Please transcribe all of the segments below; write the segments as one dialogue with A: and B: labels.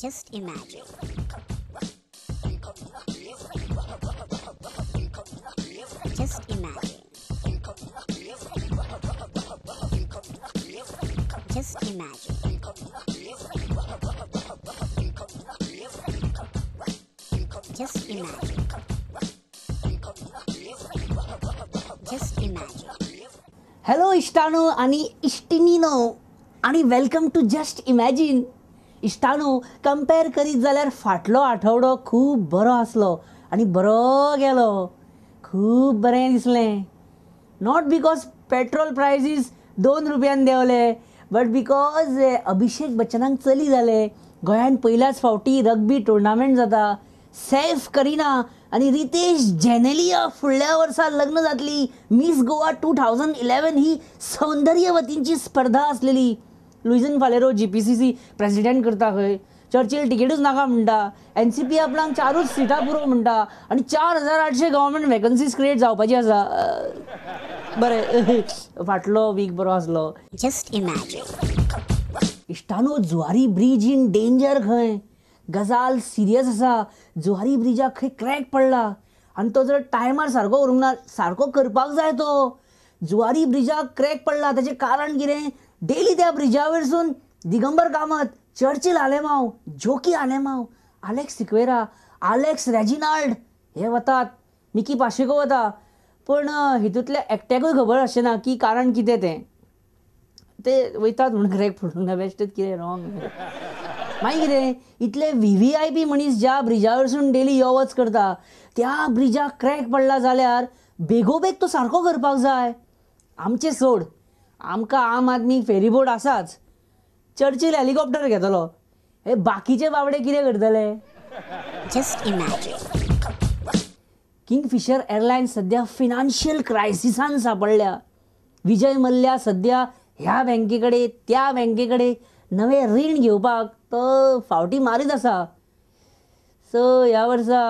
A: Just imagine. Just imagine. Just imagine. Just imagine. Just imagine.
B: Hello इश्टानो आनी इश्टिनीनो आनी welcome to just imagine. इश्टानो, compare करीत जाल्यार फाटलो आठवडो खूब बरो आसलो आनी बरो गेलो, खूब बरें दिसलें. Not because petrol prices 2 रुपयान देंवले, बट because अभिषेक बच्चनाक चली जालें, गोंयांत पयल्याच फावटी रग्बी टुर्नामेंट जाता, सैफ करीना आनी रितेश जेनेलिया फुडल्या वर्सा लग्न जातली, मिस गोवा 2011 ही सौंदर्यवतींची स्पर्धा आसलेली, लुईझिन फालेरो GPCC president करता खंय, चर्चिल टिकेटूच नाका म्हणटा, NCP आपणाक 4 सिटां पुरो म्हणटा आनी 4800 गव्हर्मेंट वेकन्सीज क्रिएट जावपाची आसा. बरें, फाटलो वीक बरो आसलो.
A: Just imagine.
B: इश्टानो, जुवारी ब्रीज इन डेंजर खंय, गजाल सिरियस आसा. जुवारी ब्रिजाक खंय क्रॅक पडला आनी तो जर टायमार सारको करूंक ना, सारको करपाक जाय तो. जुवारी ब्रिजाक क्रॅक पडला ताचें कारण कितें? डेली त्या ब्रिजा वयरसून दिगंबर कामत, चर्चिल आलेमाव, जोकी आलेमाव, आलेक्स सिक्वेरा, आलेक्स रेजिनाल्ड हे वतात, मिकी पाशेको वता. पूण हितूंतल्या एकट्याकूय खबर आसचें ना की कारण कितें तें. ते वयतात म्हूण क्रॅक पडूंक ना, बेश्टेच कितें रॉंग. मागीर कितें, इतले VVIP मनीस ज्या ब्रिजा वयरसून डेली यो वच करता त्या ब्रिजाक क्रॅक पडला जाल्यार बेगोबेग तो सारको करपाक जाय. आमचें सोड, आमकां आम आदमी फेरीबोट आसाच, चर्चिल हेलिकॉप्टर घेतलो, हे बाकीचे बाबडे कितें करतले?
A: Just imagine.
B: Kingfisher airlines सद्या फिनान्शियल क्रायसिसान सांपडल्या. विजय मल्ल्या सद्या ह्या बँके कडेन त्या बँके कडेन नवें रीण घेवपाक तो फावटी मारीत आसा. सो ह्या वर्सा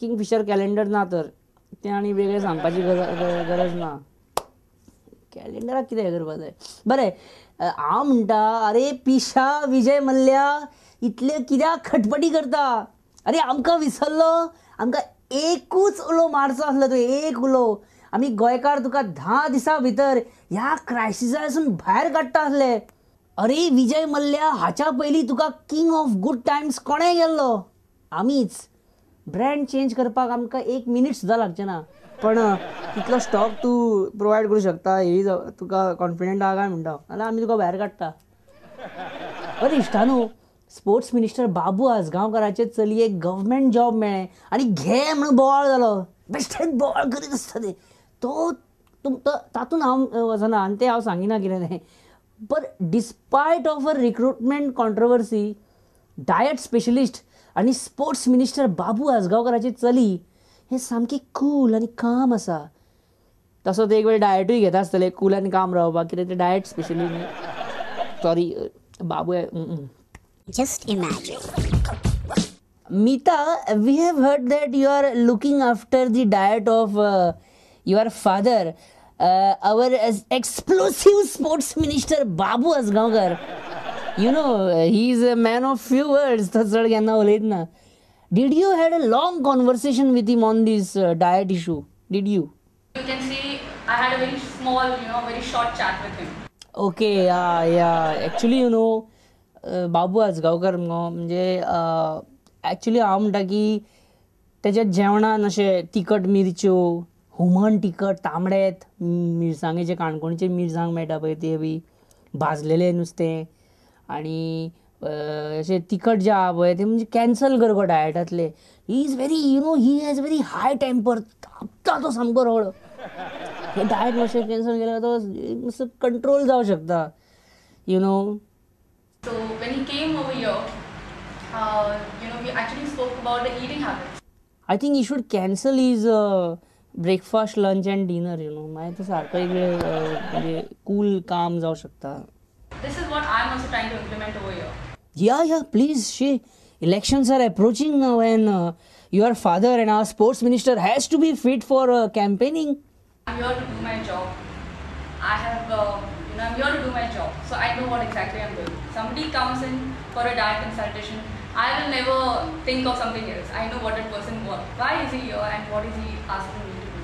B: किंगफिशर कॅलेंडर ना तर तें आनी वेगळें सांगपाची गरज ना. कॅलेंडराक कितें करपाक जाय. बरें, हांव म्हणटा, अरे पिशा विजय मल्ल्या, इतले कित्याक खटपटी करता? अरे आमकां विसरलो, आमकां एकूच उलो मारचो आसलो तुवें, एक उलो. आमी गोंयकार तुका 10 दिसां भितर ह्या क्रायसिसासून भायर काडटा आसले. अरे विजय मल्ल्या, हाच्या पयलीं तुका किंग ऑफ गूड टायम्स कोणें गेल्लो? आमीच. ब्रँड चेंज करपाक आमकां 1 मिनीट सुद्दां लागचें ना. पण तितलो स्टॉक तूं प्रोवायड करूं शकता ही तुका कॉन्फिडंट आहा काय म्हणटा, जाल्यार आमी तुका भायर काडटा. बरें इश्टानो, स्पोर्ट्स मिनिस्टर बाबू आजगांवकाराचे चलयेक गव्हर्मेंट जॉब मेळ्ळें आनी घे म्हणून बोवाळ जालो. बेश्टेच बोवाळ करीत आसता ते. तो तातूंत हांव वचना आनी तें हांव सांगिना कितें तें. But despite of a recruitment controversy, diet specialist आनी स्पोर्ट्स मिनिस्टर बाबू आजगांवकाराची चली हें सामकें कूल आनी काम आसा. तसो ते एक वेळ डायटूय घेता आसतले कूल आनी काम रावपाक, कितें ते diet specialist. Sorry Babu.
A: Just imagine.
B: Meeta, we have heard that you are looking after the diet of your father, our explosive sports minister Babu Azgaonkar. You know, he is a man of few words, तो चड केन्ना उलयत ना. Did you had a long conversation with him on this diet issue? Did you?
C: You can see I had a very small, you know, very short chat with him.
B: Okay, yeah, yeah. Actually, you know, Babu Azgaonkar मगो म्हणजे actually हांव म्हणटा की तेच्या जेवणान अशें तिखट मिरच्यो, हुमण तिखट, तांबडेत मिरसांगेचे, काणकोणचे मिरसांग मेळटा पळय ते बी भाजलेलें नुस्तें आनी अशें तिखट जें आहा पळय तें म्हणजे कॅन्सल कर गो डायटांतलें. He is very, you know, he has very high temper, तापता तो सामको रोखडो. हें डायट मातशें कॅन्सल केल्यार तो मातसो कंट्रोल जावं शकता, you know.
C: So when he came over here, you know, we actually spoke about the eating habits.
B: I think he should cancel his breakfast, lunch and dinner, you know. मागीर तो सारको एक वेळ म्हणजे कूल काम जावं शकता.
C: This is what I'm also trying to implement over here.
B: Yeah, yeah, please. She, elections are approaching now, and your father and our sports minister has to be fit for campaigning.
C: I'm here to do my job. I have, you know, I'm here to do my job. So I know what exactly I'm doing. Somebody comes in for a diet consultation. I will never think of something else. I know what that person wants. Why is he here and what is he asking me to do?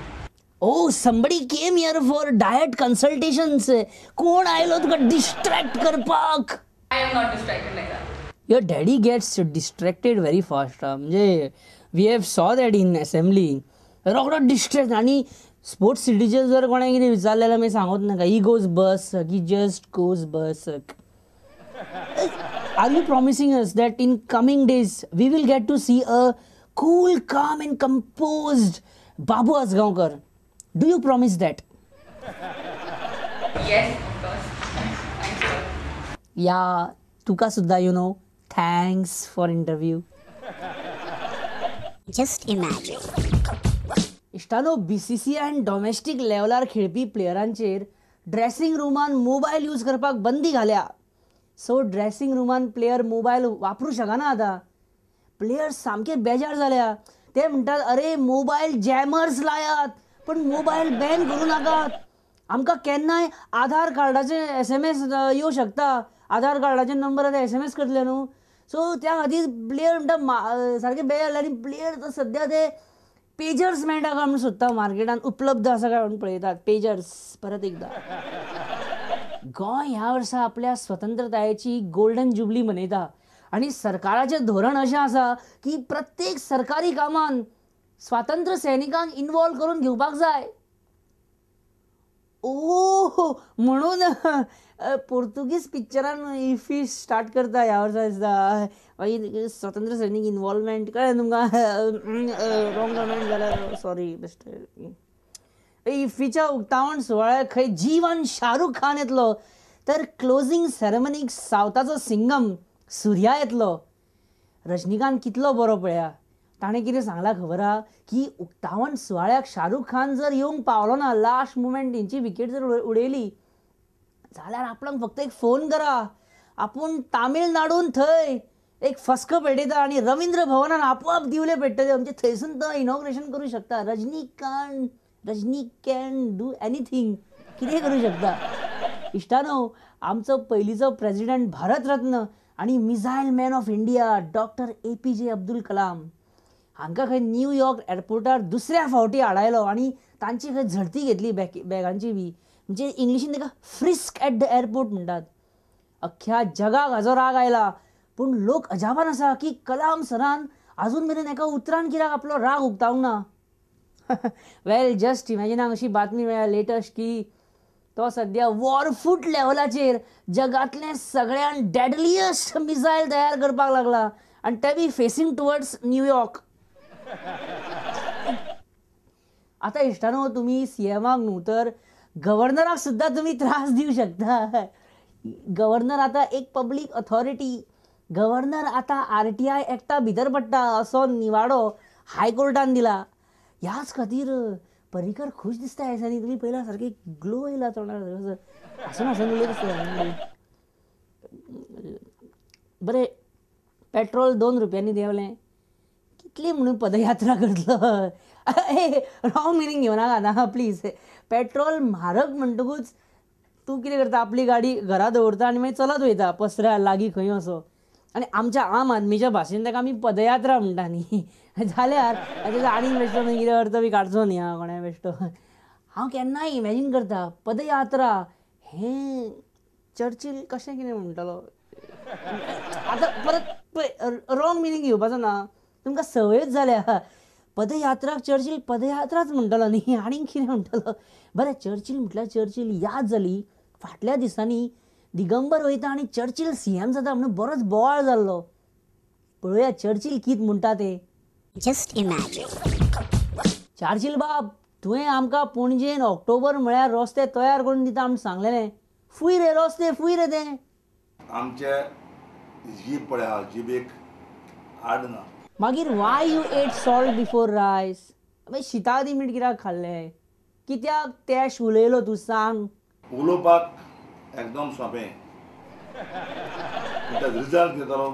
B: Oh, somebody came here for diet consultations. कोण आयलो तुका distract करपाक?
C: I am not distracted like that.
B: Your daddy gets distracted very fast. म्हणजे we have saw that in assembly. रोखडो distract. आनी sports सिटीचेर जर कोणें कितें विचारलें जाल्यार मागीर सांगूच नाका. He goes berserk. He just goes berserk. Are you promising us that in coming days we will get to see a cool, calm and composed Babu Ajgaonkar? Do you promise that?
C: Yes, of course. Thanks a lot.
B: Yeah, तुका सुद्धा you know, thanks for interview.
A: Just imagine.
B: इश्टानो, BCCI आनी domestic लेवलार खेळपी प्लेयरांचेर dressing रुमान mobile use करपाक बंदी घाल्या. So dressing रुमान player mobile वापरूं शकना आतां. प्लेयर्स सामके बेजार जाल्या. ते म्हणटात अरे मोबायल जॅमर्स लायात पण मोबायल बॅन करूं नाकात. आमकां केन्नाय आधार कार्डाचे SMS येवं शकता. आधार कार्डाचे नंबर आतां SMS करतले न्हू. सो त्या खातीर प्लेयर म्हणटा सारके बेजार जाले. आनी प्लेयर सद्या ते पेजर्स मेळटा काय म्हूण सोदता, मार्केटान उपलब्ध आसा काय म्हूण पळयतात. पेजर्स परत एकदां. गोंय ह्या वर्सा आपल्या स्वतंत्रतायेची गोल्डन जुबली मनयता आनी सरकाराचें धोरण अशें आसा की प्रत्येक सरकारी कामान स्वातंत्र्य सैनिकांक इन्वॉल्व करून घेवपाक जाय. ओ म्हणून पोर्तुगीज पिक्चरान इफी स्टार्ट करता ह्या वर्सा दिसता. मागीर स्वतंत्र सैनीक इन्वॉल्वमेंट कळ्ळें तुमकां? रॉंग कमेंट जाल्यार सॉरी. बेश्टे इफ्फीच्या उक्तावण सुवाळ्याक खंय जीवन शाहरुख खान येतलो तर क्लोजींग सेरेमनीक सावथाचो सिंगम सुर्या येतलो. रजनीकांत कितलो बरो पळया. ताणें कितें सांगलां खबर आहा की उक्तावण सुवाळ्याक शाहरुख खान जर येवंक पावलो ना, लास्ट मुमेंट तेंची विकेट जर उडयली जाल्यार आपणाक फक्त एक फोन करा, आपूण तामिळनाडून थंय एक फस्क पेटयता आनी रविंद्र भवनान आपोआप दिवले पेट्टले. म्हणजे थंयसून तो इनॉग्रेशन करूं शकता. Rajinikanth, Rajini can do anything. कितें करूं शकता. इश्टानो, आमचो पयलींचो प्रेजिडेंट भारतरत्न आनी missile man of India doctor APJ Abdul Kalam हांकां खंय न्यूयॉर्क एअरपोर्टार दुसऱ्या फावटी आडायलो आनी तांची खंय झडती घेतली बॅगांची बी. म्हणजे इंग्लिशीन ताका फ्रिस्क एट the airport म्हणटात. अख्ख्या जगाक हाजो राग आयला पूण लोक अजापान आसा की कलाम सरान आजून मेरेन एका उतरान कित्याक आपलो राग उक्तावंक ना. वेल, जस्ट इमॅजिनाक अशी बातमी मेळ्ळ्या लेटस्ट की तो सद्या वॉरफूट लेवलाचेर जगांतलें सगळ्यान डेडलियस्ट मिसायल तयार करपाक लागला आनी ते बी फेसिंग टुवर्ड्स न्यूयॉर्क. आतां इश्टानो, तुमी सीएमाक न्हू तर गव्हर्नराक सुद्दां तुमी त्रास दिवं शकता. गव्हर्नर आतां एक पब्लीक ऑथॉरिटी. गव्हर्नर आतां RTI एक्टा भितर पडटा असो निवाडो हायकोर्टान दिला. ह्याच खातीर पर्रीकर खूश दिसता ह्या दिसांनी. तुमी पळयला सारकी ग्लो येयला तोंडार, हांसून हांसून उलयत आसता. बरें, पेट्रोल 2 रुपयांनी देंवलें. कितली म्हणून पदयात्रा करतलो? रॉंग मिनींग घेवं नाका आतां प्लीज. पेट्रोल म्हारग म्हणटकूच तूं कितें करता, आपली गाडी घरा दवरता आनी मागीर चलत वयता पसऱ्या लागीं खंय असो. आनी आमच्या आम आदमीच्या भाशेन ताका आमी पदयात्रा म्हणटा न्ही. जाल्यार ताजो आनीक बेश्टो मागीर कितें अर्थ बी काडचो न्ही आं कोणें बेश्टो. हांव केन्नाय इमॅजीन करता पदयात्रा हें चर्चील कशें कितें म्हणटलो. आतां परत पळय रॉंग मिनींग घेवपाचो ना, तुमकां संवयच जाल्या. पदयात्राक चर्चील पदयात्राच म्हणटलो न्ही, आनीक कितें म्हणटलो. बरें, चर्चील म्हटल्यार चर्चील याद जाली. फाटल्या दिसांनी दिगंबर वयता आनी चर्चील CM जाता म्हणून बरोच बोवाळ जाल्लो. पळोवया चर्चील कितें म्हणटा ते.
A: Just imagine.
B: Churchill बाब, तुवें आमकां पणजेन ऑक्टोबर म्हळ्यार रस्ते तयार करून दिता म्हूण सांगलेलें. फूय रे रस्ते, फूय रे ते.
D: आमचे जीब पळय, जिबेक आड ना.
B: मागीर why you ate salt before rice? मागीर शिता आदी मीठ कित्याक खाल्लें? कित्याक तेश उलयलो तूं सांग?
D: उलोवपाक एकदम सोंपें, रिजल्ट दितलो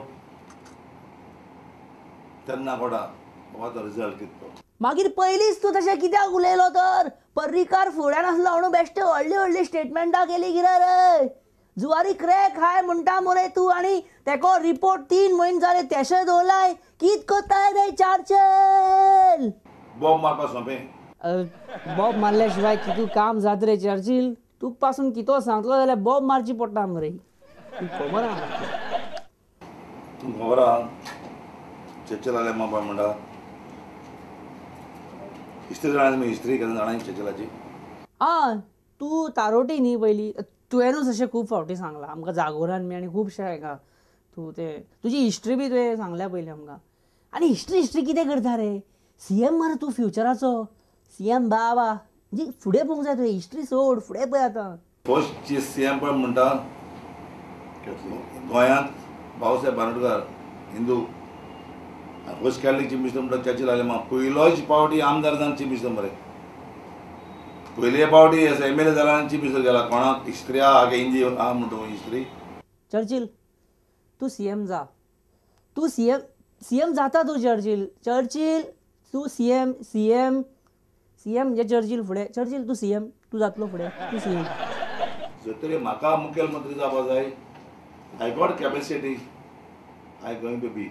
D: तेन्ना कोडा बाबा तो रिजल्ट कितें तो.
B: मागीर पयलींच तूं तशें कित्याक उलयलो तर? पर्रीकार फुड्यान आसलो म्हणून बेश्टे व्हडली व्हडली स्टेटमेंटां केली कितें रे? जुवारी क्रॅक हाय म्हणटा मरे तूं आनी तेको रिपोर्ट 3 म्हयने जाले तेशे दवरलाय. कित कोत्ताय रे चर्चिल?
D: बॉम्ब मारपा सोंपें.
B: बॉम्ब मारल्या शिवाय कितू काम जात रे चर्चिल? तुका पासून कितो सांगतलो जाल्यार बॉम्ब मारची पडटा मरे. खबर आहा
D: तुमकां खबर आहा चर्चिल आलेमांव पळय म्हणटा हिस्ट्री जाणा तुमी? हिस्ट्री केन्ना जाणा चर्चिलाची?
B: आं तूं तारोटी न्ही पयलीं तुवेंनूच अशें खूब फावटी सांगलां आमकां जागोरान बी आनी खुबशे हाका तूं ते तुजी हिस्ट्री बी तुवें सांगल्या पयलीं आमकां. आनी हिस्ट्री हिस्ट्री कितें करता रे? सी एम मरे तूं फ्युचराचो सी एम बाबा, म्हणजे फुडें पळोवंक जाय तुवें. हिस्ट्री सोड, फुडें पळय आतां.
D: फर्स्ट सी एम पळय म्हणटा गोंयांत Bhausaheb Bandodkar Hindu first Catholic chief minister म्हणटा चर्चिल आलेमांव. पयलोच पावटी आमदार जावन चीफ मिनिस्टर मरे. पयले पावटी एम एल ए जाला आनी चीफ मिनिस्टर गेला. कोणाक हिस्ट्री आहा काय हिंदी आहा म्हणटा हिस्ट्री?
B: चर्चिल तूं सी एम जा, तूं सी एम सी एम जाता तूं चर्चिल. चर्चिल तूं C M C M C M म्हणजे चर्चिल फुडें. चर्चिल तूं सी एम, तूं जातलो फुडें, तूं सी एम.
D: जर तरी म्हाका मुखेलमंत्री जावपा जाय, I got capacity, I going to be,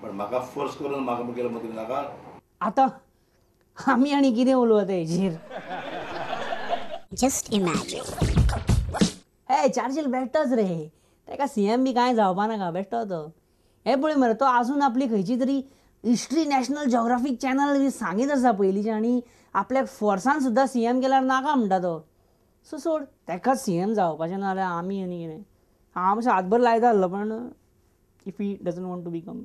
D: but म्हाका फोर्स करून म्हाका मुखेलमंत्री नाका.
B: आतां आमी आनी कितें उलोवं आतां हेजेर?
A: Just imagine.
B: हे चर्चिल बेश्टोच रे, ताका सी एम बी कांय जावपा नाका, बेश्टो तो. हें पळय मरे तो आजून आपली खंयची तरी हिस्ट्री नॅशनल जिओग्राफीक चॅनल बी सांगीत आसा पयलींचे आनी आपल्याक फोर्सान सुद्दां सी एम केल्यार नाका म्हणटा तो. सो सोड, ताकाच सी एम जावपाचें ना जाल्यार आमी आनी कितें. हांव मातसो हातभर लायता आसलो पण if he doesn't want to become.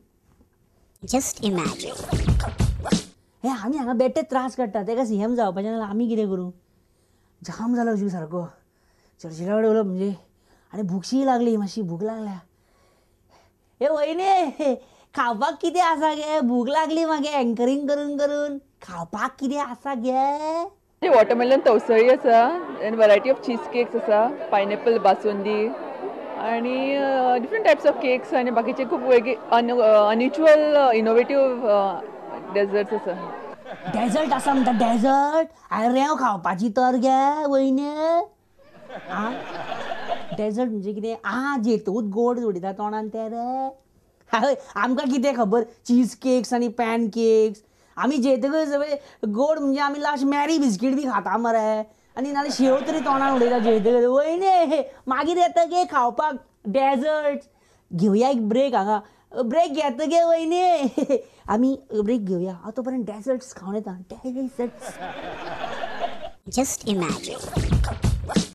A: Just imagine.
B: हे आमी हांगा बेठे त्रास काडटा, ताका सी एम जावपाचें ना जाल्यार आमी कितें करूं? जाम जालो जीव सारको चर्चिला कडेन उलोवप म्हणजे. आनी भूकशी लागली, मातशी भूक लागल्या. हे वयने खावपाक कितें आसा गे? भूक लागली मागे एंकरींग करून करून. खावपाक कितें आसा गे?
C: वॉटरमेलन तवसळी आसा आनी वरायटी ऑफ चीज केक्स आसा, पायनएपल बासुंदी आनी डिफरंट टायप्स ऑफ केक्स आनी बाकीचे खूब वेगळे अनयुज्युअल इनोवेटीव डेजर्ट्स आसा.
B: डेजर्ट आसा म्हणटा डेजर्ट? हांवें रेंव खावपाची तर गे वयने. आं डेजर्ट म्हणजे कितें? आं जेतूच गोड उडयता तोंडान ते रे. हय आमकां कितें खबर चीज केक्स आनी पॅन केक्स. आमी जेतकच गोड म्हणजे आमी लास्ट मॅरी बिस्कीट बी खाता मरे आनी नाल्यार शेव तरी तोंडान उडयता जेतकच. वयने मागीर येता गे खावपाक डेजर्ट. घेवया एक ब्रेक हांगा, ब्रेक घेता गे वयने. आमी ब्रेक घेवया, हांव तो पर्यंत डेजर्ट्स खावन येता. डेजर्ट्स.
A: Just imagine.